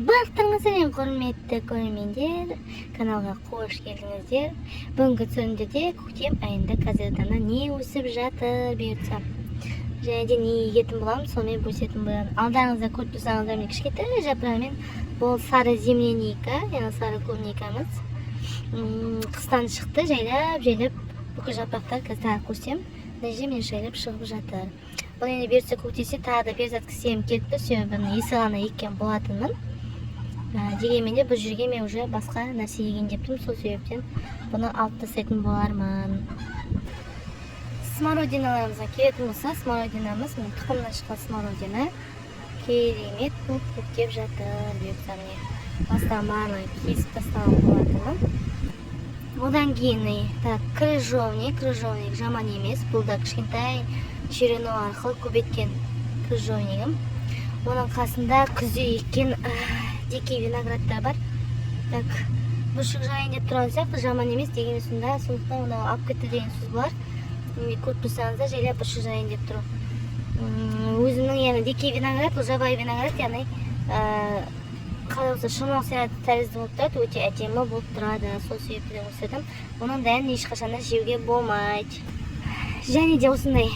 Барлықтарыңызға сәлем, құрметті көрермендер! Каналға қош келдіңіздер! Бүгінгі түсірілімде де көктем айында, қазіргі таңда не өсіп жатыр, бұйыртса, және де не егетін боламын, сонымен бөлісетін боламын. Алдарыңызда көріп тұрсаңыздар, міне, кішкентай жапырағымен бұл сары земляника, яғни сары клубникамыз қыстан шықты жайлап жайлап бүкіл жапырақтар. Қазір тағы көрсем, мына жерде, міне, жайлап шығып жатыр. Бұл енді бұйыртса, көктесе, тағы да пересадка істегім келіп тұр, себебі міне, есік алдына еккен болатынмын. Дегенмен де бұл жерге мен уже басқа нәрсе егейін деп тұрмын, сол себептен бұны алып тастайтын болармын. Смородиналарымызға келетін болса, смородинамыз, міне, тұқымнан шыққан смородина керемет болып көктеп жатыр. Бұйыртса, міне, бастан барлығын кесіп тастаған болатынмын. Одан кейін, так, крыжовник. Крыжовник жаман емес, бұл да кішкентай черенок арқылы көбейткен крыжовнигім. Оның қасында күзде еккен дикий виноградтар бар. Так, бүршік жайын деп тұрған сияқты, жаман емес. Дегенмен сонда, сондықтан оны алып кетті деген сөз болар. Міне, көріп тұрсаңыздар, жайлап бүршік жайын деп тұр. Өзімнің, яғни дикий виноград, бұл жабайы виноград, яғни қалай болса, шырмауық сияқты тәрізді болып тұрады, өте әдемі болып тұрады, сол себептен өсірдім. Оның дәнін ешқашан да жеуге болмайды. Және де осындай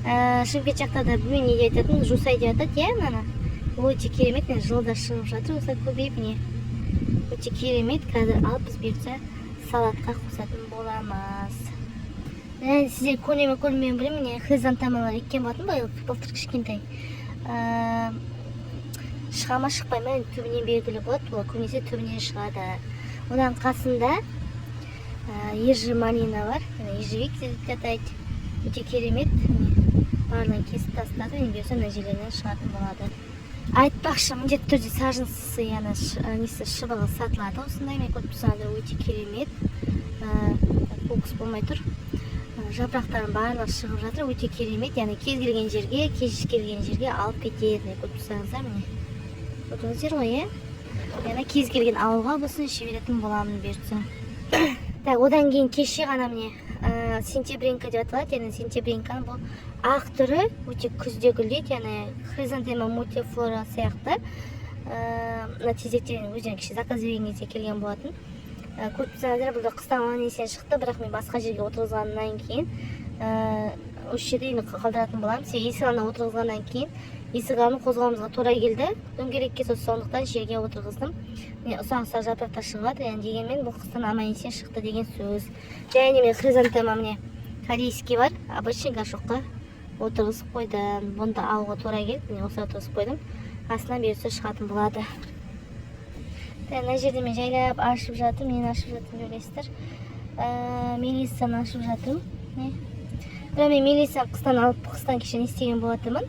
Шымкент жақта да, білмеймін, не деп айтатын, жусай деп атады, иә. Мынаны өте керемет, міне, жылда шығып жатыр осылай көбейіп, міне, өте керемет. Қазір алып, біз бұйыртса, салатқа қосатын боламыз. Және сіздер көре ме, көрмей ме, білмеймін, міне, хризантемалар еккен болатын биыл, былтыр, кішкентай. Шыға ма, шықпай ма, енді түбінен белгілі болады, олар көбінесе түбінен шығады. Одан қасында ежи малина бар, ежевик деп те атайды, өте керемет. Міне, барлығын кесіп тастадым, енді бұйырса, мына жерлерінен шығатын болады. Айтпақшы, міндетті түрде саженцы, яғни несі, шыбығы сатылады осындай. Мен көріп тұрсаңыздар, өте керемет. Фокус болмай тұр. Жапырақтарының барлығы шығып жатыр, өте керемет, яғни кез келген жерге, кез келген жерге алып кетеді. Міне, көріп тұрсаңыздар, міне, көрдіңіздер ғой, иә? Яғни кез келген ауылға болсын жіберетін боламын, бұйыртса. Так, одан кейін кеше ғана, міне, сентябринка деп аталады, яғни сентябринканың бұл ақ түрі өте күзде гүлдейді, яғни хризантема мультифлора сияқты. Мына тезектен өздерің кеше заказ берген кезде келген болатын. Көріп тұрсаңыздар, бұл да қыстан аман есен шықты, бірақ мен басқа жерге отырғызғаннан кейін осы жерде енді қалдыратын боламын, себебі есік алдына отырғызғаннан кейін есік алдын қозғауымызға тура келді дөңгелекке, сондықтан жерге отырғыздым. Міне, ұсақ ұсақ жапырақтар шығып жатыр, яғни дегенмен бұл қыстан аман есен шықты деген сөз. Және де міне, хризантема, міне, корейский бар, обычный горшокқа отырғызып қойдым. Бұны да алуға тура келді, міне, осылай отырғызып қойдым, астынан бұйыртса, шығатын болады. Так, мына жерде мен жайлап ашып жатырмын. Нені ашып жатырмын деп ойлайсыздар? Мелиссаны ашып жатырмын, міне. Бірақ мен мелиссаны қыстан алып, қыстан кеше не істеген болатынмын,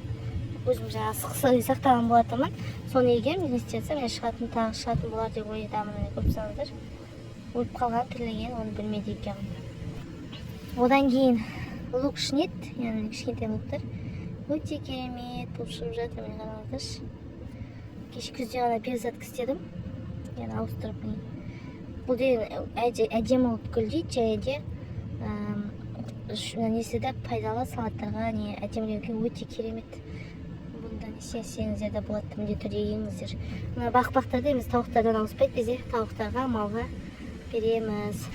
өзім жаңағы сақтаған болатынмын, соны егемін. Не істеп жатсам, міне, шығатын, тағы шығатын болар деп ойдамын. Міне, көріп тұрсаңыздар, өліп қалған, тірілген, оны білмейді екенмін. Одан кейін лук шнит, яғни кішкентай луктар өте керемет болып шығып жатыр. Міне, қараңыздаршы, кеше күзде ғана пересадка істедім, яғни ауыстырып. Міне, бұл деген әдемі болып гүлдейді және де несі де пайдалы, салаттарға не әдемілеуге өте керемет. Бұнда не істесеңіздер де болады, міндетті түрде егіңіздер. Мына бақ-бақтарда емес, тауықтардан ауыспайды, бізде тауықтарға, малға береміз.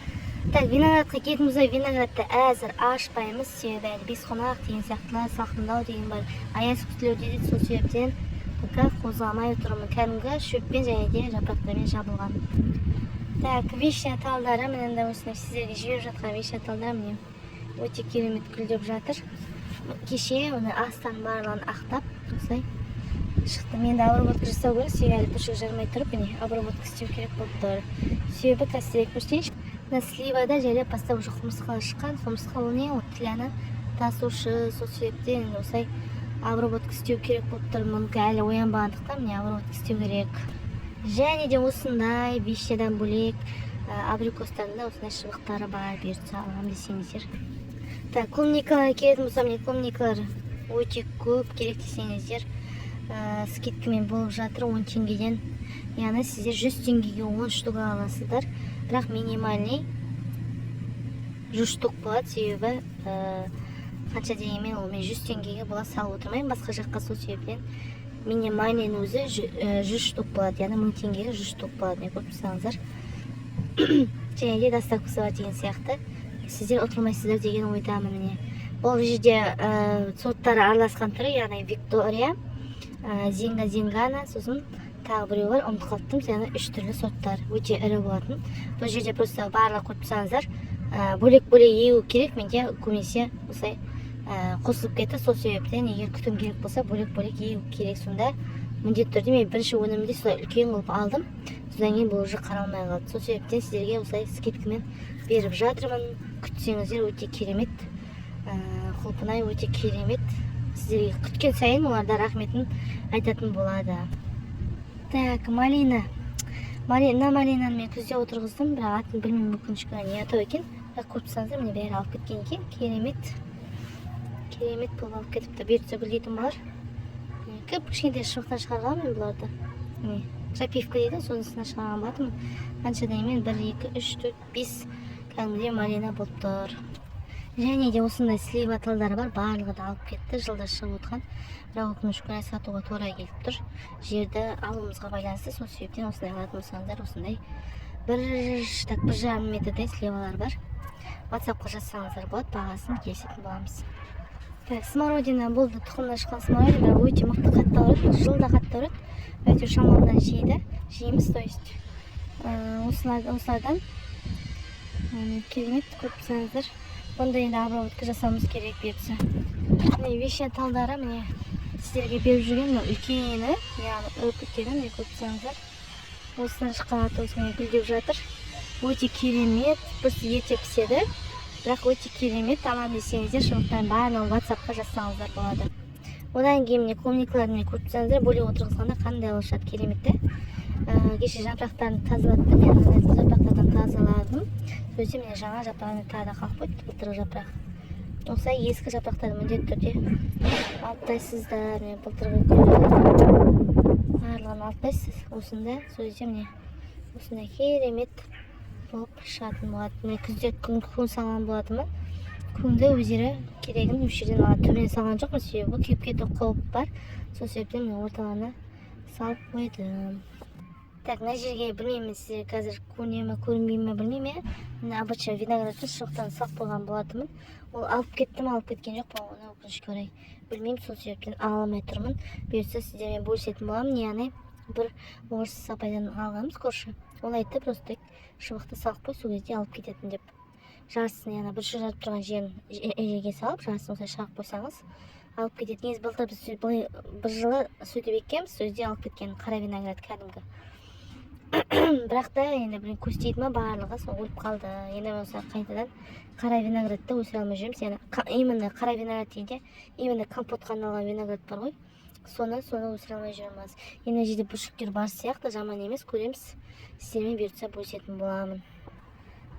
Так, виноградқа келетін болсақ, виноградты әзір ашпаймыз, себебі әлі бес қонақ деген сияқтылар, салқындау деген бар, аяз күтілуде дейді, сол себептен пока қозғамай тұрмын. Кәдімгі шөппен және де жапырақтармен жабылған. Так, вишня талдары, міне, мында осындай сіздерге жіберіп жатқан вишня талдары, міне, өте керемет гүлдеп жатыр. Кеше оны астан барлығын ақтап, осылай шықты. Мен де обработка жасау керек, себебі әлі бүршік жармай тұрып, міне, обработка істеу керек болып тұр. Себебі қазір сіздерге көрсетейінші, мына сливада жайлап бастап уже құмырсқалар шыққан. Құмырсқа ол не? Ол тляны тасушы, сол себептен енді осылай обработка істеу керек болып тұр. Мұнікі әлі оянбағандықтан, міне, обработка істеу керек. Және де осындай вишнядан бөлек абрикостардың да осындай шыбықтары бар, бұйыртса, аламын десеңіздер. Так, клубникалар келетін болсам, міне, клубникалар өте көп. Керек десеңіздер, скидкамен болып жатыр, 10 теңгеден, яғни сіздер 100 теңгеге 10 штук аласыздар, бірақ минимальный 100 штук болады, себебі қанша дегенмен ол мен 100 теңгеге бола салып отырмаймын басқа жаққа, сол себептен Минимальныйның өзі 100 штук болады, яғни 1000 теңгеге 100 штук болады. Міне, көріп тұрсаңыздар, және де доставкасы бар деген сияқты. Сіздер ұтылмайсыздар деген ойдамын. Міне, бұл жерде сорттары араласқан түрі, яғни Виктория, Зинга, Зингана, сосын тағы біреу бар, ұмытып қалыптым. Яғни үш түрлі сорттар, өте ірі болатын. Бұл жерде просто барлығы, көріп тұрсаңыздар, бөлек бөлек егу керек. Менде көбінесе осылай қосылып кетті. Сол себептен егер күтім керек болса, бөлек бөлек егу керек. Сонда міндетті түрде, мен бірінші өнімді солай үлкен қылып алдым, содан кейін бұл уже қаралмай қалды. Сол себептен сіздерге осылай скидкамен беріп жатырмын. Күтсеңіздер, өте керемет құлпынай, өте керемет. Сіздерге күткен сайын олар да рахметін айтатын болады. Так, малина. Малина, малинаны мен күзде отырғыздым, бірақ атын білмеймін, өкінішке орай, не атау екен. Бірақ көріп тұрсаңыздар, міне, бәрі алып кеткен екен. Керемет, керемет болып алып кетіпті. Бұйыртса, гүлдейтін болар. Міне, кіп кішкентай шыбықтан шығарғанмын мен бұларды. Міне, крапивка дейді, сонысынан шығарған болатынмын. Қанша дегенмен, бір, екі, үш, төрт, бес кәдімгідей малина болып тұр. Және де осындай слива талдары бар, барлығы да алып кетті, жылда шығып отырған. Бірақ өкінішке орай, сатуға тура келіп тұр, жерді алуымызға байланысты. Сол себептен осындай алатын болсаңыздар, осындай бір, так, 1,5 метрдей сливалар бар. Ватсапқа жазсаңыздар болады, бағасын келісетін боламыз. Так, смородина болды, тұқымнан шыққан смородина, бірақ өте мықты, қатты ауырады. Бұл жылда қатты ауырады, әйтеуір шамалыдан жейді, жейміз, то есть. Осылардан керемет, көріп тұрсаңыздар. Бұнда енді обработка жасауымыз керек бұйыртса. Міне, вишня талдары, міне, сіздерге беріп жүрген мынау үлкені, яғни үп үлкені. Міне, көріп тұрсаңыздар, осыдан шыққан аты осымен гүлдеп жатыр. Өте керемет, бір ерте піседі, бірақ өте керемет. Аламын десеңіздер, шыбықтардың барлығын ватсапқа жазсаңыздар болады. Одан кейін, міне, клубникаларды, міне, көріп тұрсаңыздар, бөлек отырғызғанда қандай болып шығады, керемет те. Кеше жапырақтарын тазалаттым, яғни мына жапырақтардан тазаладым. Сол кезде, міне, жаңа жапырағын тағы да қалып қойды, былтырғы жапырақ. Осылай ескі жапырақтарды міндетті түрде алып тастайсыздар. Міне, былтырғы гүлі, барлығын алып тастайсыз осында. Сол кезде, міне, осындай керемет болып шығатын болады. Міне, күзде күн салған болатынмын. Күнді өздері керегін осы жерден алады. Төмен салған жоқпын, себебі күйіп кету қаупі бар. Сол себептен, міне, орталарына салып қойдым. Так, мына жерге, білмеймін, сіздер қазір көріне ме, көрінбей ме, білмеймін, иә. Міне, обычно виноградты шыбықтан салып қойған болатынмын. Ол алып кетті ме, алып кеткен жоқ па, оны, өкінішке орай, білмеймін. Сол себептен ала алмай тұрмын. Бұйыртса, сіздермен бөлісетін боламын. Яғни бір орыс апайдан алғанбыз, көрші. Ол айтты, просто шыбықты салып қой, сол кезде алып кететін деп. Жартысын, яғни бір жарып тұрған жерін жерге салып, жартысын осылай шығарып қойсаңыз, алып кетеді. Негізі былтыр біз былай бір жылы сөйтіп еккенбіз, сол кезде алып кеткен қара виноград кәдімгі. Бірақ та енді бір көз тиді ма, барлығы сол өліп қалды. Енді осы қайтадан қара виноградты өсіре алмай жүрміз. Яғни именно қара виноград дегенде, именно компотқа арналған виноград бар ғой, соны өсіре алмай жүрміз. Енді мына жерде бүршіктер бар сияқты, жаман емес, көреміз. Сіздермен бұйыртса, бөлісетін боламын.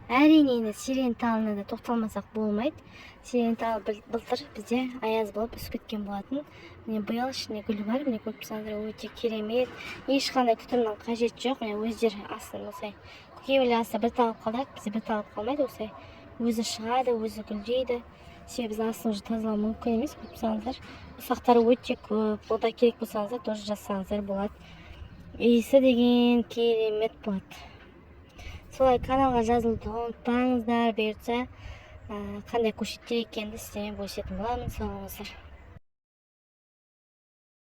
Әрине, енді сирень талына да тоқталмасақ болмайды. Сирень талы былтыр бізде аяз болып үсіп кеткен болатын. Міне, биыл ішінде гүл бар. Міне, көріп тұрсаңыздар, өте керемет. Ешқандай күтімнің қажеті жоқ. Міне, өздері астын осылай, кейбіреулер астына бір тал қалдырады, бізде бір тал қалмайды. Осылай өзі шығады, өзі гүлдейді, себебі біз астын уже тазалау мүмкін емес. Көріп тұрсаңыздар, ұсақтары өте көп. Ол да керек болсаңыздар, тоже жазсаңыздар болады. Иісі деген керемет болады. Солай, каналға жазылуды ұмытпаңыздар. Бұйыртса, қандай көшеттер екенін сіздермен бөлісетін боламын. Сау болыңыздар.